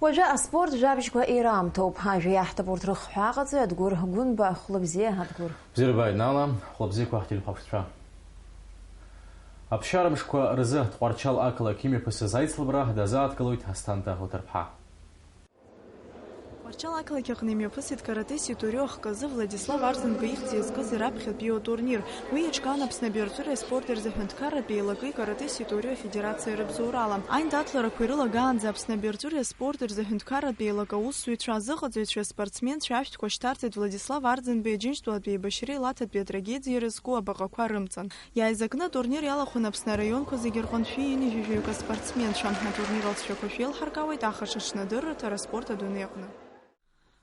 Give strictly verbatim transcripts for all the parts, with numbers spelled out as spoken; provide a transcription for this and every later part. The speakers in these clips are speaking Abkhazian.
Уажәы аспорт жәабжьқәа ираамҭоуп. Ажәа иаҳҭап урҭ рыхҳәааҟаҵаҩ Адгәыр Гәынба. Хәлыбзиа, Адгәыр. Бзиара бааит, Нала. Хәлыбзиақәа ҳтелехәаԥшцәа. Аԥсшьара мшқәа рзы Тҟәарчал ақалақь имҩаԥысыз аицлабра дазааҭгылоит Асҭанда Оҭарԥҳа. Тҟәарчал ақалақь аҟны имҩаԥысит каратэ ситорио ахкы азы Владислав Арӡынба ихьӡ иазкыз раԥхьатәиу атурнир. Уи иаҿкаан Аԥсны абиаҿыреи аспорти рзы аҳәынҭқарратә еилакеи каратэ ситорио афедерациеи рыбзоурала. Аиндаҭларақәа ирылагаанӡа Аԥсны абиаҿыреи аспорти рзы аҳәынҭқарратә еилак аусзуҩцәа, азыҟаҵаҩцәеи аспортсменцәеи ашәҭқәа шьҭарҵеит Владислав Арӡынба Иџьынџьтәылатәи еибашьреи Лаҭатәи атрагедиеи рызку абаҟақәа рымҵан. Иааизакны атурнир иалахәын Аԥсны араионқәа зегьы рҟынтә шәи ҩынҩажәи жәаҩык аспортсменцәа. Атурнир алҵшәақәа шәеилҳаркаауеит ахаҿы аҽнадырраҭара аспорт адунеи аҟны.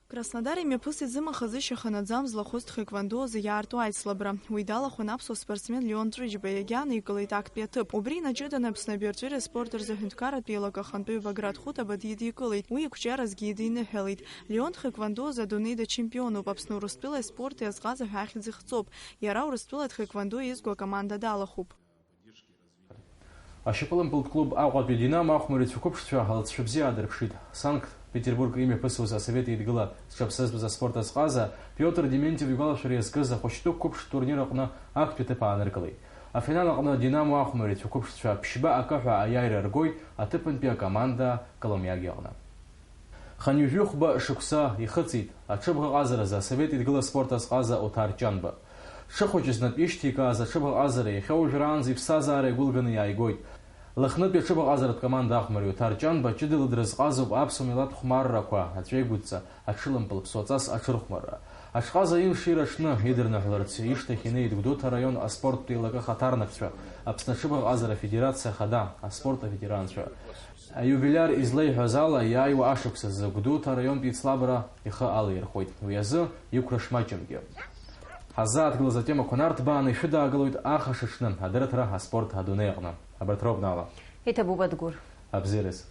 Краснодар имҩаԥысит зымаха-зышьаха наӡам злахәыз тхэквондо азы иаарту аицлабра. Уи далахәын аԥсуа спортсмен Леон Ҵәыџьба, иагьааникылеит актәи аҭыԥ. Убри инаҷыданы Аԥсны абиаҿыреи аспорт рзы аҳәынҭқарратә еилак ахантәаҩ Баграт Хәыта Бадиа дикылеит. Уи иқәҿиаразгьы идиныҳәалеит. Леон тхэквондо азы адунеи дачемпионуп, Аԥсны Урыстәылеи аспорти азҟаза ҳәа ахьӡ ихҵоуп. Иара Урыстәылатә тхэквондо изго акоманда далахәуп. Ашьапылампылтә клуб Аҟәатәи Динамо ахәмарҩцәа қәыԥшцәа алҵшәа бзиа аадырԥшит. Санкт-Петербург имҩаԥысуаз Асовет Еидгыла зҽаԥсазтәыз аспорт азҟаза Пиотр Дементиев игәалашәара иазкыз ахәыҷтәы қәыԥш турнир аҟны актәи аҭыԥ ааныркылеит. Афинал аҟны Динамо ахәмарҩцәа қәыԥшцәа ԥшьба акы ҳәа аиааира ргоит аҭыԥантәи акоманда Коломиаги аҟны. Хынҩажәи хәба шықәса ихыҵит аҽыбӷаҟазаразы Асовет Еидгыла аспорт азҟаза Оҭар Ҷанба. Дшыхәыҷыз знапы ишьҭикааз аҽыбӷаҟазара иахьа уажәраанӡа иԥсҭазаара иагәылганы иааигоит. Лыхнытәи аҽыбӷаҟазаратә команда ахәмарҩы Оҭар Ҷанба ҷыдала дрызҟазоуп аԥсуа милаҭ хәмаррақәа, аҵәеигәыдҵа, аҽылампыл ԥсуаҵас аҽырхәмарра. Аҽҟаза имшира аҽны идырныҳәаларц ишьҭахь инеит Гәдоуҭа араион аспорттә еилакы ахаҭарнакцәа, Аԥсны аҽыбӷаҟазара афедерациа ахада, аспорт аветеранцәа. Аиубилиар излеиҳәаз ала, иааиуа ашықәс азы Гәдоуҭа араионтә еицлабра ихы алаирхәуеит. Уи азы иқәра шмаҷымкгьы. Ҳазааҭгылаз атемақәа нарҭбааны ишәыдаагалоит ахашаҽны адырраҭара аспорт адунеи аҟны. Абарҭ роуп, Нала. Иҭабуп, Адгәыр. Абзиараз.